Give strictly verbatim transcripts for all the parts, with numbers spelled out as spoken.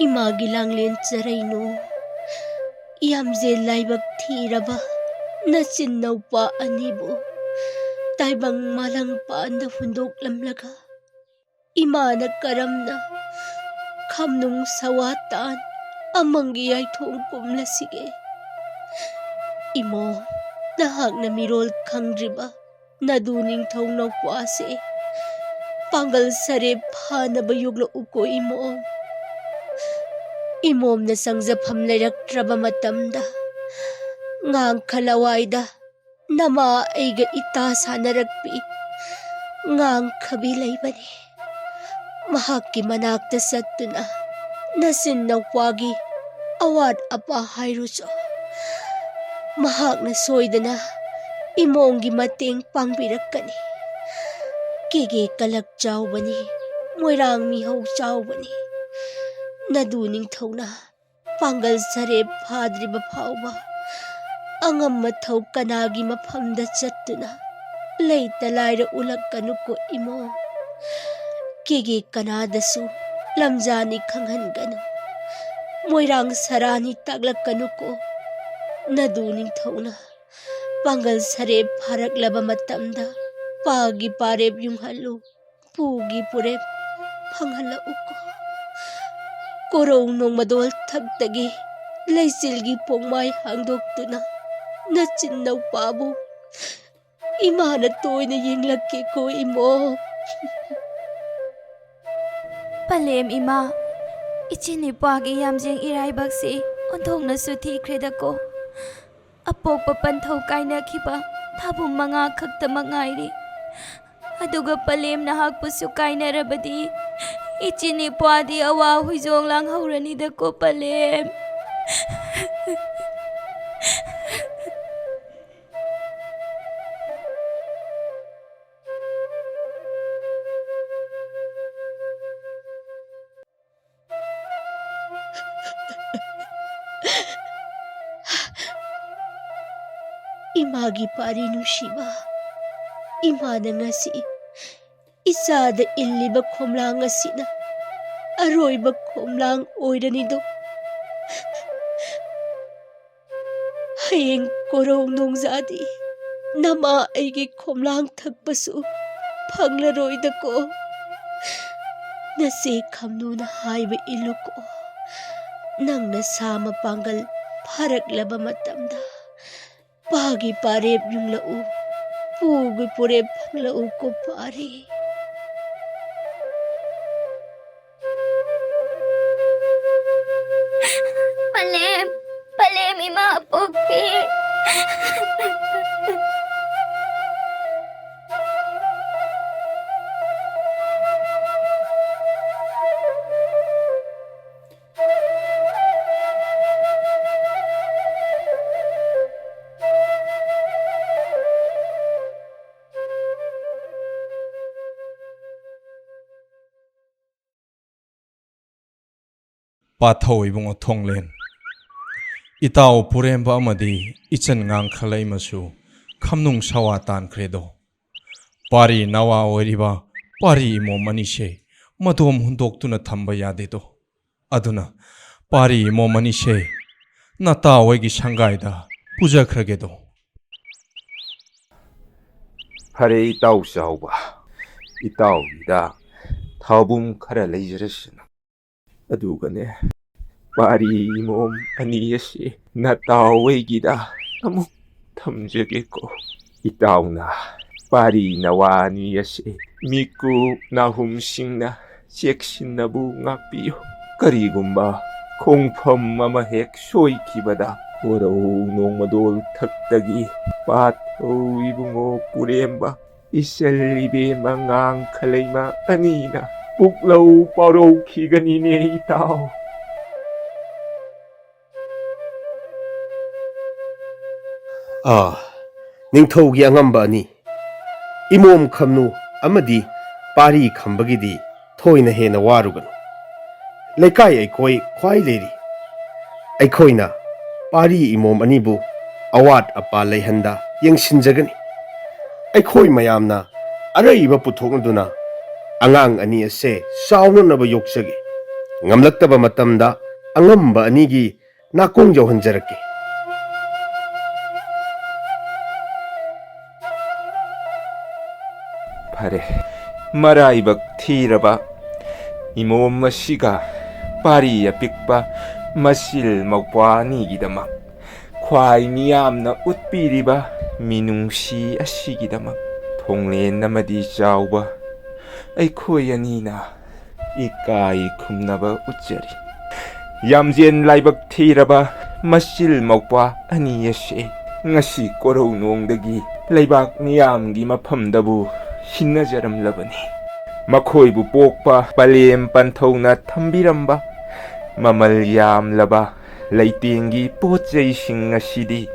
ꯏꯃꯥꯒꯤ ꯂꯥꯡꯂꯦꯟ ꯆꯔꯩꯅꯨ, ꯌꯥꯝꯖꯦꯜ ꯂꯥꯏꯕꯛ ꯊꯤꯔꯕ ꯅꯆꯤꯟ ꯅꯧꯄꯥ ꯑꯅꯤꯕꯨ ꯇꯥꯏꯕꯪ ꯃꯥꯂꯪ ꯄꯥꯟꯗ ꯍꯨꯟꯗꯣꯛꯂꯝꯂꯒ, ꯏꯃꯥꯅ ꯀꯔꯝꯅ ꯈꯝꯅꯨꯡ ꯁꯋꯥ ꯇꯥꯟ ꯑꯃꯪꯒꯤ ꯌꯥꯏꯊꯣꯡ ꯀꯨꯝꯂꯁꯤꯒꯦ? ꯏꯃꯣ, ꯅꯍꯥꯛꯅ ꯃꯤꯔꯣꯜ ꯈꯪꯗ꯭ꯔꯤꯕ ꯅꯗꯨ ꯅꯤꯡꯊꯧ ꯅꯧꯄ꯭ꯋꯥꯁꯦ ꯄꯥꯡꯒꯜ ꯁꯔꯦꯞ ꯐꯥꯅꯕ ꯌꯣꯛꯂꯛꯎꯀꯣ ꯏꯃꯣ꯫ ꯏꯃꯣꯝꯅ ꯆꯪꯖꯐꯝ ꯂꯩꯔꯛꯇ꯭ꯔꯕ ꯃꯇꯝꯗ, ꯉꯥꯡꯈ ꯂꯋꯥꯏꯗ ꯅꯃꯥ ꯑꯩꯒ ꯏꯇꯥ ꯁꯥꯟꯅꯔꯛꯄꯤ ꯉꯥꯡꯈꯕꯤ ꯂꯩꯕꯅꯤ꯫ ꯃꯍꯥꯛꯀꯤ ꯃꯅꯥꯛꯇ ꯆꯠꯇꯨꯅ ꯅꯆꯤꯟ ꯅꯧꯄ꯭ꯋꯥꯒꯤ ꯑꯋꯥꯠ ꯑꯄꯥ ꯍꯥꯏꯔꯨꯆꯣ꯫ ꯃꯍꯥꯛꯅ ꯁꯣꯏꯗꯅ ꯏꯃꯣꯝꯒꯤ ꯃꯇꯦꯡ ꯄꯥꯡꯕꯤꯔꯛꯀꯅꯤ꯫ ꯀꯦꯒꯦ ꯀꯂꯛ ꯆꯥꯎꯕꯅꯤ, ꯃꯣꯏꯔꯥꯡ ꯃꯤꯍꯧ ꯆꯥꯎꯕꯅꯤ꯫ ꯅꯗꯨ ꯅꯤꯡꯊꯧꯅ ꯄꯥꯡꯒꯜ ꯁꯔꯦꯞ ꯐꯥꯗ꯭ꯔꯤꯕ ꯐꯥꯎꯕ ꯑꯉꯝ ꯑꯊꯧ ꯀꯅꯥꯒꯤ ꯃꯐꯝꯗ ꯆꯠꯇꯨꯅ ꯂꯩꯇ ꯂꯥꯏꯔ ꯎꯠꯂꯛꯀꯅꯨꯀꯣ ꯏꯃꯣ꯫ ꯀꯦꯒꯦ ꯀꯅꯥꯗꯁꯨ ꯂꯝꯖꯥꯅꯤ ꯈꯪꯍꯟꯒꯅꯨ꯫ ꯃꯣꯏꯔꯥꯡ ꯁꯔꯥꯅꯤ ꯇꯥꯛꯂꯛꯀꯅꯨꯀꯣ꯫ ꯅꯗꯨ ꯅꯤꯡꯊꯧꯅ ꯄꯥꯡꯒꯜ ꯁꯔꯦꯞ ꯐꯥꯔꯛꯂꯕ ꯃꯇꯝꯗ ꯄꯥꯒꯤ ꯄꯥꯔꯦꯞ ꯌꯨꯡꯍꯜꯂꯨ, ꯄꯨꯒꯤ ꯄꯨꯔꯦꯞ ꯐꯪꯍꯜꯂꯛꯎꯀꯣ꯫ ꯀꯣꯔꯧ ꯅꯣꯡꯃꯗꯣꯜ ꯊꯛꯇꯒꯤ ꯂꯩꯆꯤꯜꯒꯤ ꯄꯣꯡꯃꯥꯏ ꯍꯥꯡꯗꯣꯛꯇꯨꯅ ꯅꯆꯤꯟ ꯅꯧꯄꯥꯕꯨ ꯏꯃꯥꯅ ꯇꯣꯏꯅ ꯌꯦꯡꯂꯛꯀꯦꯀꯣ ꯏꯃꯣ꯫ ꯄꯂꯦꯝ ꯏꯃꯥ, ꯏꯆꯤꯟ ꯏꯄ꯭ꯋꯥꯒꯤ ꯌꯥꯝꯖꯦꯡ ꯏꯔꯥꯏꯕꯛꯁꯤ ꯑꯣꯟꯊꯣꯛꯅꯁꯨ ꯊꯤꯈ꯭ꯔꯦꯗꯀꯣ꯫ ꯑꯄꯣꯛꯄ ꯄꯟꯊꯧ ꯀꯥꯏꯅꯈꯤꯕ ꯊꯥꯕꯨꯝ ꯃꯉꯥ ꯈꯛꯇꯃꯛ ꯉꯥꯏꯔꯤ꯫ ꯑꯗꯨꯒ ꯄꯂꯦꯝ ꯅꯍꯥꯛꯄꯨꯁꯨ ꯀꯥꯏꯅꯔꯕꯗꯤ ꯏꯆꯤꯟ ꯏꯄ꯭ꯋꯥꯗꯤ ꯑꯋꯥ ꯍꯨꯏꯖꯣꯡ ꯂꯥꯡꯍꯧꯔꯅꯤꯗꯀꯣ ꯄꯂꯦꯝ꯫ ꯏꯃꯥꯒꯤ ꯄꯥꯔꯤ ꯅꯨꯡꯁꯤꯕ, ꯏꯃꯥꯅ ꯉꯁꯤ ꯏꯆꯥꯗ ꯏꯜꯂꯤꯕ ꯈꯣꯝꯂꯥꯡ ꯑꯁꯤꯅ ꯑꯔꯣꯏꯕ ꯈꯣꯝꯂꯥꯡ ꯑꯣꯏꯔꯅꯤꯗꯣ꯫ ꯍꯌꯦꯡ ꯀꯣꯔꯧ ꯅꯣꯡꯖꯥꯗꯤ ꯅꯃꯥ ꯑꯩꯒꯤ ꯈꯣꯝꯂꯥꯡ ꯊꯛꯄꯁꯨ ꯐꯪꯂꯔꯣꯏꯗꯀꯣ꯫ ꯅꯆꯦ ꯈꯝꯅꯨꯅ ꯍꯥꯏꯕ ꯏꯜꯂꯨꯀꯣ꯫ ꯅꯪ ꯅꯁꯥ ꯃꯄꯥꯡꯒꯜ ꯐꯥꯔꯛꯂꯕ ꯃꯇꯝꯗ ꯄꯥꯒꯤ ꯄꯥꯔꯦꯞ ꯌꯨꯡꯂꯛꯎ, ꯄꯨꯒꯤ ꯄꯣꯔꯦꯞ ꯐꯪꯂꯛꯎꯀꯣ ꯄꯥꯔꯤ꯫ ꯄꯂꯦꯝ, ꯄꯂꯦꯝ ꯏꯃꯥ ꯄꯣꯛꯄꯤ꯫ ꯄꯥꯊꯧ ꯏꯕꯨꯡꯉꯣ ꯊꯣꯡꯂꯦꯟ꯫ ꯏꯇꯥꯎ ꯄꯨꯔꯦꯝꯕ ꯑꯃꯗꯤ ꯏꯆꯟ ꯉꯥꯡꯈꯂꯩꯃꯁꯨ ꯈꯝꯅꯨꯡ ꯁꯋꯥ ꯇꯥꯟꯈ꯭ꯔꯦꯗꯣ꯫ ꯄꯥꯔꯤ ꯅꯋꯥ ꯑꯣꯏꯔꯤꯕ ꯄꯥꯔꯤ ꯏꯃꯣꯝ ꯑꯅꯤꯁꯦ ꯃꯗꯣꯝ ꯍꯨꯟꯗꯣꯛꯇꯨꯅ ꯊꯝꯕ ꯌꯥꯗꯦꯗꯣ꯫ ꯑꯗꯨꯅ ꯄꯥꯔꯤ ꯏꯃꯣꯝ ꯑꯅꯤꯁꯦ ꯅꯇꯥꯎ ꯍꯣꯏꯒꯤ ꯁꯪꯒꯥꯏꯗ ꯄꯨꯖꯈ꯭ꯔꯒꯦꯗꯣ꯫ ꯐꯔꯦ ꯏꯇꯥꯎ ꯆꯥꯎꯕ, ꯏꯇꯥꯎꯒꯤꯗ ꯊꯥꯎꯕꯨꯝ ꯈꯔ ꯂꯩꯖꯔꯁꯅꯨ꯫ ꯑꯗꯨꯒꯅꯦ, ꯄꯥꯔꯤ ꯏꯃꯣꯝ ꯑꯅꯤ ꯑꯁꯤ ꯅꯇꯥꯎ ꯍꯣꯏꯒꯤꯗ ꯑꯃꯨꯛ ꯊꯝꯖꯒꯦꯀꯣ꯫ ꯏꯇꯥꯎꯅ ꯄꯥꯔꯤ ꯅꯋꯥ ꯑꯅꯤ ꯑꯁꯤ ꯃꯤꯀꯨ ꯅꯥꯍꯨꯝꯁꯤꯡꯅ ꯆꯦꯛꯁꯤꯟꯅꯕꯨ ꯉꯥꯛꯄꯤꯌꯨ꯫ ꯀꯔꯤꯒꯨꯝꯕ ꯈꯣꯡꯐꯝ ꯑꯃ ꯍꯦꯛ ꯁꯣꯏꯈꯤꯕꯗ ꯀꯣꯔꯧ ꯅꯣꯡꯃꯗꯣꯜ ꯊꯛꯇꯒꯤ ꯄꯥꯊꯧ ꯏꯕꯨꯡꯉꯣ ꯄꯨꯔꯦꯝꯕ, ꯏꯆꯜ ꯏꯕꯦꯝꯃ ꯉꯥꯡ ꯈꯂꯩꯃ ꯑꯅꯤꯅ ꯄꯨꯛꯂꯧ ꯄꯥꯎꯔꯧꯈꯤꯒꯅꯤꯅꯦ ꯏꯇꯥꯎ꯫ ꯑꯥ, ꯅꯤꯡꯊꯧꯒꯤ ꯑꯉꯝꯕ ꯑꯅꯤ, ꯏꯃꯣꯝ ꯈꯝꯅꯨ ꯑꯃꯗꯤ ꯄꯥꯔꯤ ꯈꯝꯕꯒꯤꯗꯤ ꯊꯣꯏꯅ ꯍꯦꯟꯅ ꯋꯥꯔꯨꯒꯅꯨ꯫ ꯂꯩꯀꯥꯏ ꯑꯩꯈꯣꯏ ꯈ꯭ꯋꯥꯏ ꯂꯩꯔꯤ꯫ ꯑꯩꯈꯣꯏꯅ ꯄꯥꯔꯤ ꯏꯃꯣꯝ ꯑꯅꯤꯕꯨ ꯑꯋꯥꯠ ꯑꯄꯥ ꯂꯩꯍꯟꯗ ꯌꯦꯡꯁꯤꯟꯖꯒꯅꯤ꯫ ꯑꯩꯈꯣꯏ ꯃꯌꯥꯝꯅ ꯑꯔꯩꯕ ꯄꯨꯊꯣꯛꯅꯗꯨꯅ ꯑꯉꯥꯡ ꯑꯅꯤ ꯑꯁꯦ ꯆꯥꯎꯅꯅꯕ ꯌꯣꯛꯆꯒꯦ꯫ ꯉꯝꯂꯛꯇꯕ ꯃꯇꯝꯗ ꯑꯉꯝꯕ ꯑꯅꯤꯒꯤ ꯅꯥꯀꯣꯡ ꯌꯧꯍꯟꯖꯔꯛꯀꯦ꯫ ꯐꯔꯦ, ꯃꯔꯥꯏꯕꯛ ꯊꯤꯔꯕ ꯏꯃꯣꯝ ꯑꯁꯤꯒ ꯄꯥꯔꯤ ꯑꯄꯤꯛꯄ ꯃꯆꯤꯜ ꯃꯧꯄ꯭ꯋꯥ ꯑꯅꯤꯒꯤꯗꯃꯛ ꯈ꯭ꯋꯥꯏ ꯃꯤꯌꯥꯝꯅ ꯎꯠꯄꯤꯔꯤꯕ ꯃꯤꯅꯨꯡꯁꯤ ꯑꯁꯤꯒꯤꯗꯃꯛ ꯊꯣꯡꯂꯦꯟ ꯑꯃꯗꯤ ꯆꯥꯎꯕ ꯑꯩꯈꯣꯏ ꯑꯅꯤꯅ ꯏꯀꯥꯏ ꯈꯨꯝꯅꯕ ꯎꯠꯆꯔꯤ꯫ ꯌꯥꯝꯖꯦꯟ ꯂꯥꯏꯕꯛ ꯊꯤꯔꯕ ꯃꯆꯤꯜ ꯃꯧꯄ꯭ꯋꯥ ꯑꯅꯤ ꯑꯁꯦ ꯉꯁꯤ ꯀꯣꯔꯧꯅꯣꯡꯗꯒꯤ ꯂꯩꯕꯥꯛ ꯃꯤꯌꯥꯝꯒꯤ ꯃꯐꯝꯗꯕꯨ ꯁꯤꯟꯅꯖꯔꯝꯂꯕꯅꯤ꯫ ꯃꯈꯣꯏꯕꯨ ꯄꯣꯛꯄ ꯄꯂꯦꯝ ꯄꯟꯊꯧꯅ ꯊꯝꯕꯤꯔꯝꯕ ꯃꯃꯜ ꯌꯥꯝꯂꯕ ꯂꯩꯇꯦꯡꯒꯤ ꯄꯣꯠ ꯆꯩꯁꯤꯡ ꯑꯁꯤꯗꯤ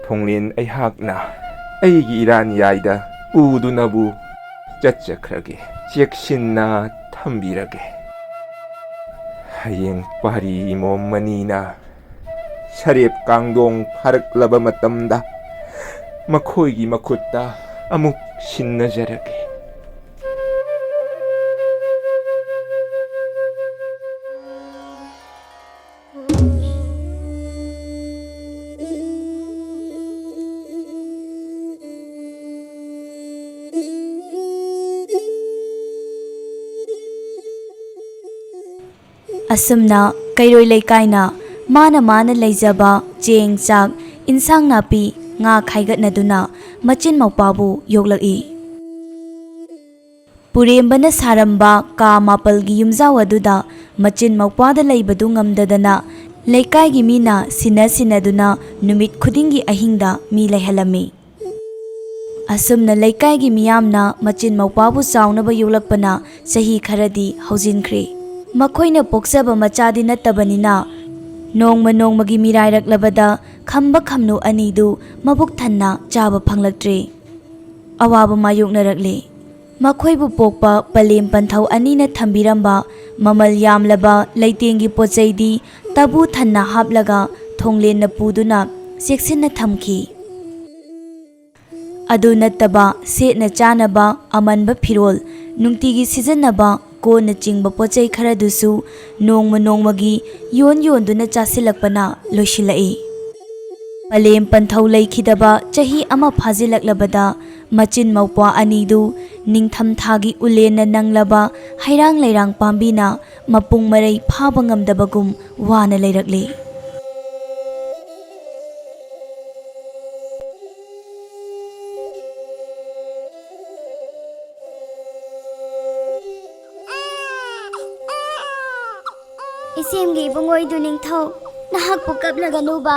ꯊꯣꯡꯂꯦꯟ ꯑꯩꯍꯥꯛꯅ ꯑꯩꯒꯤ ꯏꯔꯥꯟꯌꯥꯏꯗ ꯎꯗꯨꯅꯕꯨ ꯆꯠꯆꯈ꯭ꯔꯒꯦ꯫ ꯆꯦꯛꯁꯤꯟꯅ ꯊꯝꯕꯤꯔꯒꯦ꯫ ꯍꯌꯦꯡ ꯄꯥꯔꯤ ꯏꯃꯣꯝ ꯑꯅꯤꯅ ꯁꯔꯦꯞ ꯀꯥꯡꯗꯣꯡ ꯐꯥꯔꯛꯂꯕ ꯃꯇꯝꯗ ꯃꯈꯣꯏꯒꯤ ꯃꯈꯨꯠꯇ ꯑꯃꯨꯛ ꯁꯤꯟꯅꯖꯔꯒꯦ꯫ ꯑꯁꯨꯝꯅ ꯀꯩꯔꯣꯏ ꯂꯩꯀꯥꯏꯅ ꯃꯥꯅ ꯃꯥꯅ ꯂꯩꯖꯕ ꯆꯦꯡ, ꯆꯥꯛ, ꯏꯟꯁꯥꯡ ꯅꯥꯄꯤ, ꯉꯥ ꯈꯥꯏꯒꯠꯅꯗꯨꯅ ꯃꯆꯤꯟ ꯃꯧꯄ꯭ꯋꯥꯕꯨ ꯌꯣꯛꯂꯛꯏ꯫ ꯄꯨꯔꯦꯝꯕꯅ ꯁꯥꯔꯝꯕ ꯀꯥ ꯃꯥꯄꯜꯒꯤ ꯌꯨꯝꯖꯥꯎ ꯑꯗꯨꯗ ꯃꯆꯤꯟ ꯃꯧꯄ꯭ꯋꯥꯗ ꯂꯩꯕꯗꯨ ꯉꯝꯗꯗꯅ ꯂꯩꯀꯥꯏꯒꯤ ꯃꯤꯅ ꯁꯤꯟꯅ ꯁꯤꯟꯅꯗꯨꯅ ꯅꯨꯃꯤꯠ ꯈꯨꯗꯤꯡꯒꯤ ꯑꯍꯤꯡꯗ ꯃꯤ ꯂꯩꯍꯜꯂꯝꯃꯤ꯫ ꯑꯁꯨꯝꯅ ꯂꯩꯀꯥꯏꯒꯤ ꯃꯤꯌꯥꯝꯅ ꯃꯆꯤꯟ ꯃꯧꯄ꯭ꯋꯥꯕꯨ ꯆꯥꯎꯅꯕ ꯌꯣꯛꯂꯛꯄꯅ ꯆꯍꯤ ꯈꯔꯗꯤ ꯍꯧꯖꯤꯟꯈ꯭ꯔꯦ꯫ ꯃꯈꯣꯏꯅ ꯄꯣꯛꯆꯕ ꯃꯆꯥꯗꯤ ꯅꯠꯇꯕꯅꯤꯅ ꯅꯣꯡꯃ ꯅꯣꯡꯃꯒꯤ ꯃꯤꯔꯥꯏꯔꯛꯂꯕꯗ ꯈꯝꯕ ꯈꯝꯅꯨ ꯑꯅꯤꯗꯨ ꯃꯕꯨꯛ ꯊꯟꯅ ꯆꯥꯕ ꯐꯪꯂꯛꯇ꯭ꯔꯦ꯫ ꯑꯋꯥꯕ ꯃꯥꯌꯣꯛꯅꯔꯛꯂꯦ꯫ ꯃꯈꯣꯏꯕꯨ ꯄꯣꯛꯄ ꯄꯂꯦꯝ ꯄꯟꯊꯧ ꯑꯅꯤꯅ ꯊꯝꯕꯤꯔꯝꯕ ꯃꯃꯜ ꯌꯥꯝꯂꯕ ꯂꯩꯇꯦꯡꯒꯤ ꯄꯣꯠꯆꯩꯗꯤ ꯇꯕꯨ ꯊꯟꯅ ꯍꯥꯞꯂꯒ ꯊꯣꯡꯂꯦꯟꯅ ꯄꯨꯗꯨꯅ ꯆꯦꯛꯁꯤꯟꯅ ꯊꯝꯈꯤ꯫ ꯑꯗꯨ ꯅꯠꯇꯕ ꯁꯦꯠꯅ ꯆꯥꯅꯕ ꯑꯃꯟꯕ ꯐꯤꯔꯣꯜ, ꯅꯨꯡꯇꯤꯒꯤ ꯁꯤꯖꯤꯟꯅꯕ ꯀꯣꯟꯅꯆꯤꯡꯕ ꯄꯣꯠꯆꯩ ꯈꯔꯗꯨꯁꯨ ꯅꯣꯡꯃ ꯅꯣꯡꯃꯒꯤ ꯌꯣꯟ ꯌꯣꯟꯗꯨꯅ ꯆꯥꯁꯤꯜꯂꯛꯄꯅ ꯂꯣꯏꯁꯤꯜꯂꯛꯏ꯫ ꯄꯂꯦꯝ ꯄꯟꯊꯧ ꯂꯩꯈꯤꯗꯕ ꯆꯍꯤ ꯑꯃ ꯐꯥꯖꯤꯜꯂꯛꯂꯕꯗ, ꯃꯆꯤꯟ ꯃꯧꯄ꯭ꯋꯥ ꯑꯅꯤꯗꯨ ꯅꯤꯡꯊꯝꯊꯥꯒꯤ ꯎꯂꯦꯟꯅ ꯅꯪꯂꯕ ꯍꯩꯔꯥꯡ ꯂꯩꯔꯥꯡ ꯄꯥꯝꯕꯤꯅ ꯃꯄꯨꯡ ꯃꯔꯩ ꯐꯥꯕ ꯉꯝꯗꯕꯒꯨꯝ ꯋꯥꯅ ꯂꯩꯔꯛꯂꯤ꯫ ꯏꯆꯦꯝꯒꯤ ꯏꯕꯨꯡꯉꯣ ꯏꯗꯨ ꯅꯤꯡꯊꯧ, ꯅꯍꯥꯛꯄꯨ ꯀꯞꯂꯒꯅꯨꯕ꯫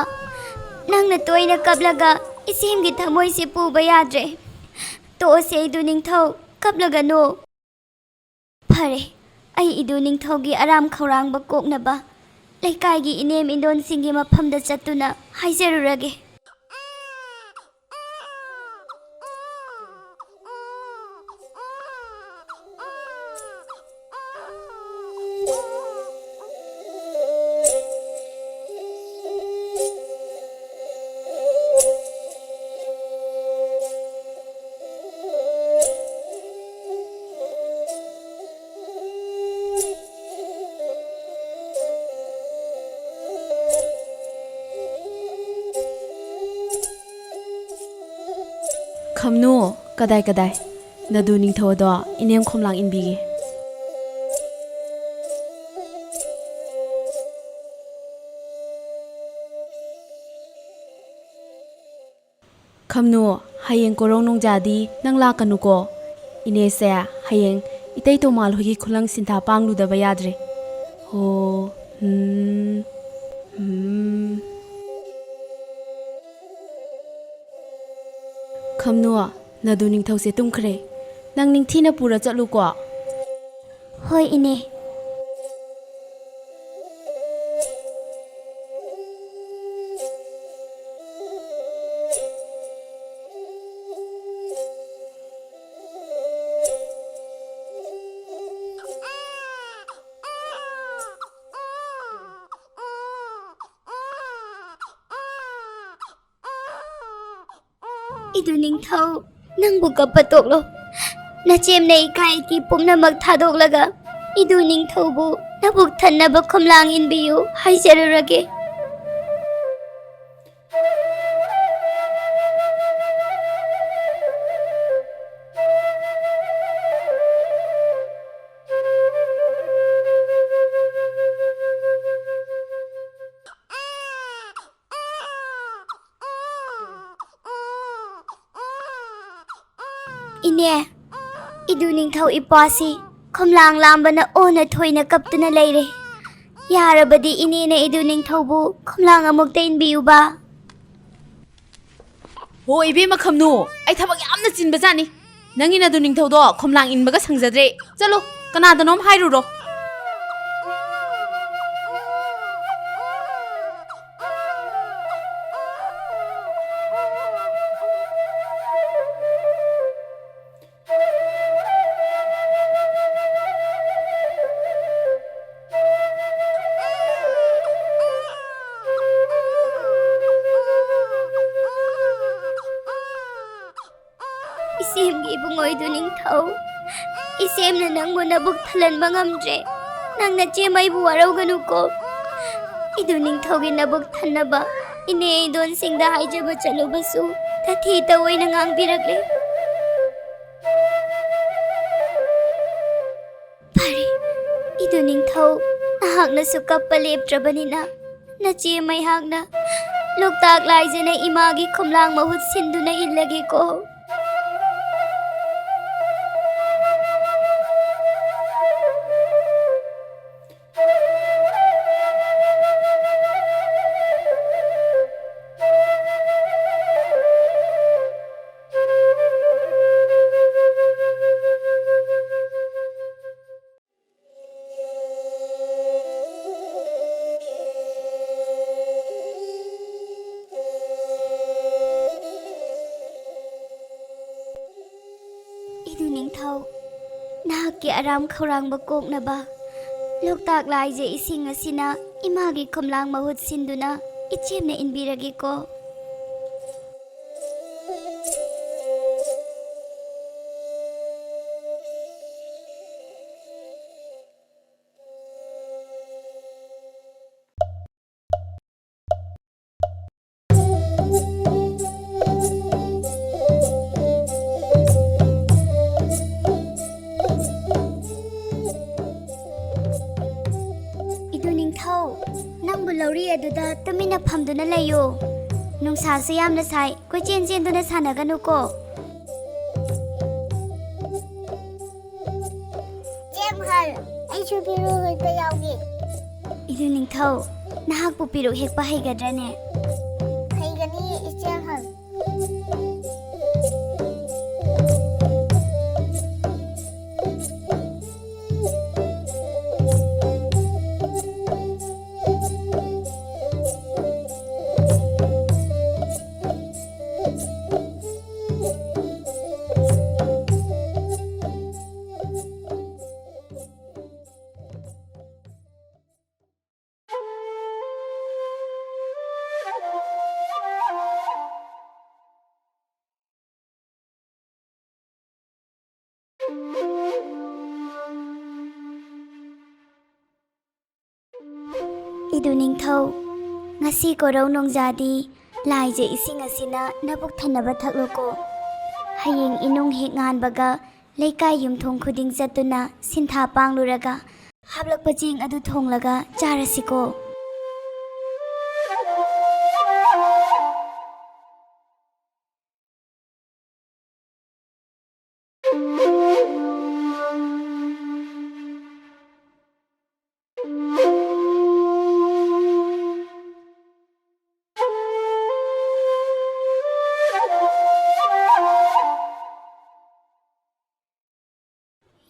ꯅꯪꯅ ꯇꯣꯏꯅ ꯀꯞꯂꯒ ꯏꯆꯦꯝꯒꯤ ꯊꯃꯣꯏꯁꯦ ꯄꯨꯕ ꯌꯥꯗ꯭ꯔꯦ꯫ ꯇꯣꯛꯑꯁꯦ ꯏꯗꯨ ꯅꯤꯡꯊꯧ, ꯀꯞꯂꯒꯅꯨ꯫ ꯐꯔꯦ, ꯑꯩ ꯏꯗꯨ ꯅꯤꯡꯊꯧꯒꯤ ꯑꯔꯥꯝ ꯈꯧꯔꯥꯡꯕ ꯀꯣꯛꯅꯕ ꯂꯩꯀꯥꯏꯒꯤ ꯏꯅꯦꯝ ꯏꯟꯗꯣꯟꯁꯤꯡꯒꯤ ꯃꯐꯝꯗ ꯆꯠꯇꯨꯅ ꯍꯥꯏꯖꯔꯨꯔꯒꯦ꯫ ꯈꯝꯅꯨ, ꯀꯗꯥꯏ ꯀꯗꯥꯏ? ꯅꯗꯨ ꯅꯤꯡꯊꯧ ꯑꯗꯣ ꯏꯅꯦꯝ ꯈꯣꯝꯂꯥꯡ ꯏꯟꯕꯤꯒꯦ꯫ ꯈꯝꯅꯨ, ꯍꯌꯦꯡ ꯀꯣꯔꯧ ꯅꯣꯡꯖꯥꯗꯤ ꯅꯪ ꯂꯥꯛꯀꯅꯨꯀꯣ꯫ ꯏꯅꯦꯁꯦ ꯍꯌꯦꯡ ꯏꯇꯩ ꯇꯣꯃꯥꯜ ꯍꯣꯏꯒꯤ ꯈꯨꯂꯪ ꯁꯤꯟꯊꯥ ꯄꯥꯡꯂꯨꯗꯕ ꯌꯥꯗ꯭ꯔꯦ꯫ ꯍꯣ, ꯍꯝ, ꯍꯝ꯫ ꯈꯝꯅꯨ, ꯅꯗꯨ ꯅꯤꯡꯊꯧꯁꯦ ꯇꯨꯝꯈ꯭ꯔꯦ꯫ ꯅꯪ ꯅꯤꯡꯊꯤꯅ ꯄꯨꯔ ꯆꯠꯂꯨꯀꯣ꯫ ꯍꯣꯏ, ꯏꯅꯦ꯫ ꯏꯗꯨ ꯅꯤꯡꯊꯧ, ꯅꯪꯕꯨ ꯀꯞꯄ ꯇꯣꯛꯂꯣ꯫ ꯅꯆꯦꯝꯅ ꯏꯀꯥꯏ ꯏꯀꯤ ꯄꯨꯝꯅꯃꯛ ꯊꯥꯗꯣꯛꯂꯒ ꯏꯗꯨ ꯅꯤꯡꯊꯧꯕꯨ ꯅꯕꯨꯛ ꯊꯟꯅꯕ ꯈꯣꯝꯂꯥꯡ ꯏꯟꯕꯤꯌꯨ ꯍꯥꯏꯖꯔꯨꯔꯒꯦ꯫ ꯏꯅꯦ, ꯏꯗꯨ ꯅꯤꯡꯊꯧ ꯏꯄ꯭ꯋꯥꯁꯤ ꯈꯣꯝꯂꯥꯡ ꯂꯥꯝꯕꯅ ꯑꯣꯟꯅ ꯊꯣꯏꯅ ꯀꯞꯇꯨꯅ ꯂꯩꯔꯦ꯫ ꯌꯥꯔꯕꯗꯤ ꯏꯅꯦꯅ ꯏꯗꯨ ꯅꯤꯡꯊꯧꯕꯨ ꯈꯣꯝꯂꯥꯡ ꯑꯃꯨꯛꯇ ꯏꯟꯕꯤꯌꯨꯕ꯫ ꯍꯣ, ꯏꯕꯦꯝꯃ ꯈꯝꯅꯨ, ꯑꯩ ꯊꯕꯛ ꯌꯥꯝꯅ ꯆꯤꯟꯕꯖꯥꯠꯅꯤ꯫ ꯅꯪꯒꯤ ꯅꯗꯨ ꯅꯤꯡꯊꯧꯗꯣ ꯈꯣꯝꯂꯥꯡ ꯏꯟꯕꯒ ꯁꯪꯖꯗ꯭ꯔꯦ꯫ ꯆꯠꯂꯣ, ꯀꯅꯥꯗꯅꯣꯝ ꯍꯥꯏꯔꯨꯔꯣ꯫ ꯏꯆꯦꯝꯒꯤ ꯏꯕꯨꯡꯉꯣ ꯏꯗꯨ ꯅꯤꯡꯊꯧ, ꯏꯆꯦꯝꯅ ꯅꯪꯕꯨ ꯅꯕꯨꯛ ꯊꯜꯍꯟꯕ ꯉꯝꯗ꯭ꯔꯦ꯫ ꯅꯪ ꯅꯆꯦꯃꯩꯕꯨ ꯋꯥꯔꯧꯒꯅꯨꯀꯣ꯫ ꯏꯗꯨ ꯅꯤꯡꯊꯧꯒꯤ ꯅꯕꯨꯛ ꯊꯟꯅꯕ ꯏꯅꯦ ꯏꯗꯣꯟꯁꯤꯡꯗ ꯍꯥꯏꯖꯕ ꯆꯠꯂꯨꯕꯁꯨ ꯇꯊꯤ ꯇꯧꯑꯣꯏꯅ ꯉꯥꯡꯕꯤꯔꯛꯂꯦ꯫ ꯐꯔꯦ, ꯏꯗꯨ ꯅꯤꯡꯊꯧ, ꯅꯍꯥꯛꯅꯁꯨ ꯀꯞꯄ ꯂꯦꯞꯇ꯭ꯔꯕꯅꯤꯅ, ꯅꯆꯦ ꯃꯩꯍꯥꯛꯅ ꯂꯣꯛꯇꯥꯛ ꯂꯥꯏꯖꯅ ꯏꯃꯥꯒꯤ ꯈꯣꯝꯂꯥꯡ ꯃꯍꯨꯠ ꯁꯤꯟꯗꯨꯅ ꯏꯜꯂꯒꯦꯀꯣ꯫ ꯏꯗꯨ ꯅꯤꯡꯊꯧ, ꯅꯍꯥꯛꯀꯤ ꯑꯔꯥꯝ ꯈꯧꯔꯥꯡꯕ ꯀꯣꯛꯅꯕ ꯂꯣꯛꯇꯥꯛ ꯂꯥꯏꯖ ꯏꯁꯤꯡ ꯑꯁꯤꯅ ꯏꯃꯥꯒꯤ ꯈꯣꯝꯂꯥꯡ ꯃꯍꯨꯠ ꯁꯤꯟꯗꯨꯅ ꯏꯆꯦꯝꯅ ꯏꯟꯕꯤꯔꯒꯦꯀꯣ꯫ ꯄꯨꯈ꯭ꯔꯤ ꯑꯗꯨꯗ ꯇꯨꯃꯤꯟꯅ ꯐꯝꯗꯨꯅ ꯂꯩꯌꯨ꯫ ꯅꯨꯡꯁꯥꯁꯨ ꯌꯥꯝꯅ ꯁꯥꯏ, ꯀꯣꯏꯆꯦꯟ ꯆꯦꯟꯗꯨꯅ ꯁꯥꯟꯅꯒꯅꯨꯀꯣ꯫ ꯏꯆꯦ ꯑꯍꯜ, ꯑꯩꯁꯨ ꯄꯦꯔꯨꯛ ꯍꯦꯛꯄ ꯌꯥꯎꯒꯦ꯫ ꯏꯗꯨ ꯅꯤꯡꯊꯧ, ꯅꯍꯥꯛꯄꯨ ꯄꯦꯔꯨꯛ ꯍꯦꯛꯄ ꯍꯩꯒꯗ꯭ꯔꯅꯦ? ꯍꯩꯒꯅꯤ, ꯏꯆꯦ ꯑꯍꯜ꯫ ꯏꯗꯨ ꯅꯤꯡꯊꯧ, ꯉꯁꯤ ꯀꯣꯔꯧ ꯅꯣꯡꯖꯥꯗꯤ ꯂꯥꯏꯖ ꯏꯁꯤꯡ ꯑꯁꯤꯅ ꯅꯕꯨꯛ ꯊꯟꯅꯕ ꯊꯛꯂꯨꯀꯣ꯫ ꯍꯌꯦꯡ ꯏꯅꯨꯡ ꯍꯦꯛ ꯉꯥꯟꯕꯒ ꯂꯩꯀꯥꯏ ꯌꯨꯝꯊꯣꯡ ꯈꯨꯗꯤꯡ ꯆꯠꯇꯨꯅ ꯁꯤꯟꯊꯥ ꯄꯥꯡꯂꯨꯔꯒ ꯍꯥꯞꯂꯛꯄ ꯆꯦꯡ ꯑꯗꯨ ꯊꯣꯡꯂꯒ ꯆꯥꯔꯁꯤꯀꯣ꯫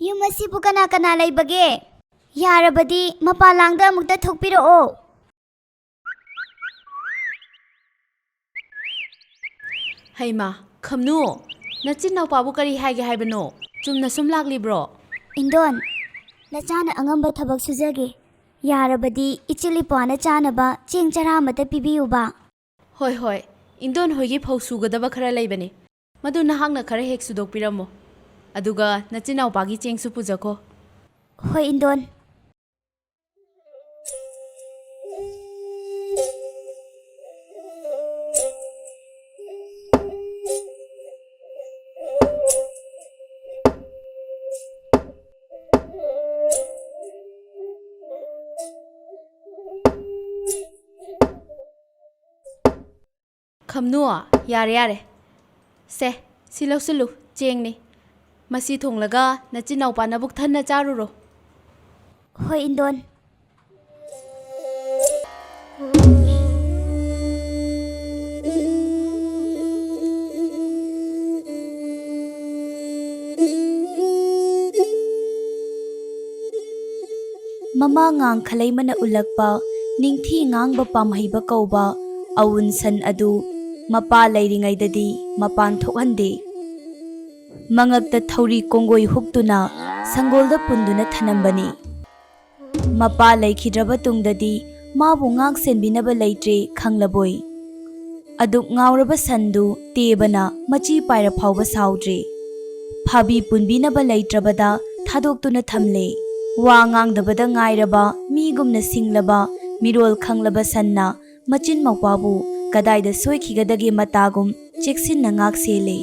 ꯌꯨꯝ ꯑꯁꯤꯕꯨ ꯀꯅꯥ ꯀꯅꯥ ꯂꯩꯕꯒꯦ? ꯌꯥꯔꯕꯗꯤ ꯃꯄꯥꯟ ꯂꯥꯡꯗ ꯑꯃꯨꯛꯇ ꯊꯣꯛꯄꯤꯔꯛꯑꯣ꯫ ꯍꯩꯃꯥ, ꯈꯝꯅꯨ, ꯅꯆꯤꯟ ꯅꯥꯎꯄꯥꯕꯨ ꯀꯔꯤ ꯍꯥꯏꯒꯦ ꯍꯥꯏꯕꯅꯣ? ꯆꯨꯝꯅ ꯁꯨꯝ ꯂꯥꯛꯂꯤꯕ꯭ꯔꯣ? ꯏꯟꯗꯣꯟ, ꯅꯆꯥꯅ ꯑꯉꯝꯕ ꯊꯕꯛ ꯁꯨꯖꯒꯦ꯫ ꯌꯥꯔꯕꯗꯤ ꯏꯆꯤꯜ ꯏꯄ꯭ꯋꯥꯅ ꯆꯥꯅꯕ ꯆꯦꯡ ꯆꯔꯥ ꯑꯃꯇ ꯄꯤꯕꯤꯌꯨꯕ꯫ ꯍꯣꯏ, ꯍꯣꯏ, ꯏꯟꯗꯣꯟ ꯍꯣꯏꯒꯤ ꯐꯧ ꯁꯨꯒꯗꯕ ꯈꯔ ꯂꯩꯕꯅꯤ, ꯃꯗꯨ ꯅꯍꯥꯛꯅ ꯈꯔ ꯍꯦꯛ ꯁꯨꯗꯣꯛꯄꯤꯔꯝꯃꯨ꯫ ꯑꯗꯨꯒ ꯅꯆꯤꯟ ꯅꯥꯎꯄꯥꯒꯤ ꯆꯦꯡꯁꯨ ꯄꯨꯖꯈꯣ꯫ ꯍꯣꯏ, ꯏꯟꯗꯣꯟ꯫ ꯈꯝꯅꯨ, ꯌꯥꯔꯦ, ꯌꯥꯔꯦ꯫ ꯁꯦ, ꯁꯤ ꯂꯧꯁꯤꯜꯂꯨ, ꯆꯦꯡꯅꯤ꯫ ꯃꯁꯤ ꯊꯣꯡꯂꯒ ꯅꯆꯤꯟꯅꯥꯎꯄꯥ ꯅꯕꯨꯛ ꯊꯟꯅ ꯆꯥꯔꯨꯔꯣ꯫ ꯍꯣꯏ, ꯏꯟꯗꯣꯟ꯫ ꯃꯃꯥ ꯉꯥꯡ ꯈꯂꯩꯃꯅ ꯎꯠꯂꯛꯄ ꯅꯤꯡꯊꯤ ꯉꯥꯡꯕ ꯄꯥꯝꯍꯩꯕ ꯀꯧꯕ ꯑꯋꯨꯟ ꯁꯟ ꯑꯗꯨ ꯃꯄꯥ ꯂꯩꯔꯤꯉꯩꯗꯗꯤ ꯃꯄꯥꯟ ꯊꯣꯛꯍꯟꯗꯦ꯫ ꯃꯉꯛꯇ ꯊꯧꯔꯤ ꯀꯣꯡꯒꯣꯏ ꯍꯨꯛꯇꯨꯅ ꯁꯪꯒꯣꯜꯗ ꯄꯨꯟꯗꯨꯅ ꯊꯅꯝꯕꯅꯤ꯫ ꯃꯄꯥ ꯂꯩꯈꯤꯗ꯭ꯔꯕ ꯇꯨꯡꯗꯗꯤ ꯃꯥꯕꯨ ꯉꯥꯛ ꯁꯦꯟꯕꯤꯅꯕ ꯂꯩꯇ꯭ꯔꯦ ꯈꯪꯂꯕꯣꯏ꯫ ꯑꯗꯨꯛ ꯉꯥꯎꯔꯕ ꯁꯟꯗꯨ ꯇꯦꯕꯅ ꯃꯆꯤ ꯄꯥꯏꯔ ꯐꯥꯎꯕ ꯁꯥꯎꯗ꯭ꯔꯦ꯫ ꯐꯥꯕꯤ ꯄꯨꯟꯕꯤꯅꯕ ꯂꯩꯇ꯭ꯔꯕꯗ ꯊꯥꯗꯣꯛꯇꯨꯅ ꯊꯝꯂꯦ꯫ ꯋꯥ ꯉꯥꯡꯗꯕꯗ ꯉꯥꯏꯔꯕ ꯃꯤꯒꯨꯝꯅ ꯁꯤꯡꯂꯕ ꯃꯤꯔꯣꯜ ꯈꯪꯂꯕ ꯁꯟꯅ ꯃꯆꯤꯟ ꯃꯧꯄ꯭ꯋꯥꯕꯨ ꯀꯗꯥꯏꯗ ꯁꯣꯏꯈꯤꯒꯗꯒꯦ ꯃꯇꯥꯒꯨꯝ ꯆꯦꯛꯁꯤꯟꯅ ꯉꯥꯛ ꯁꯦꯜꯂꯦ꯫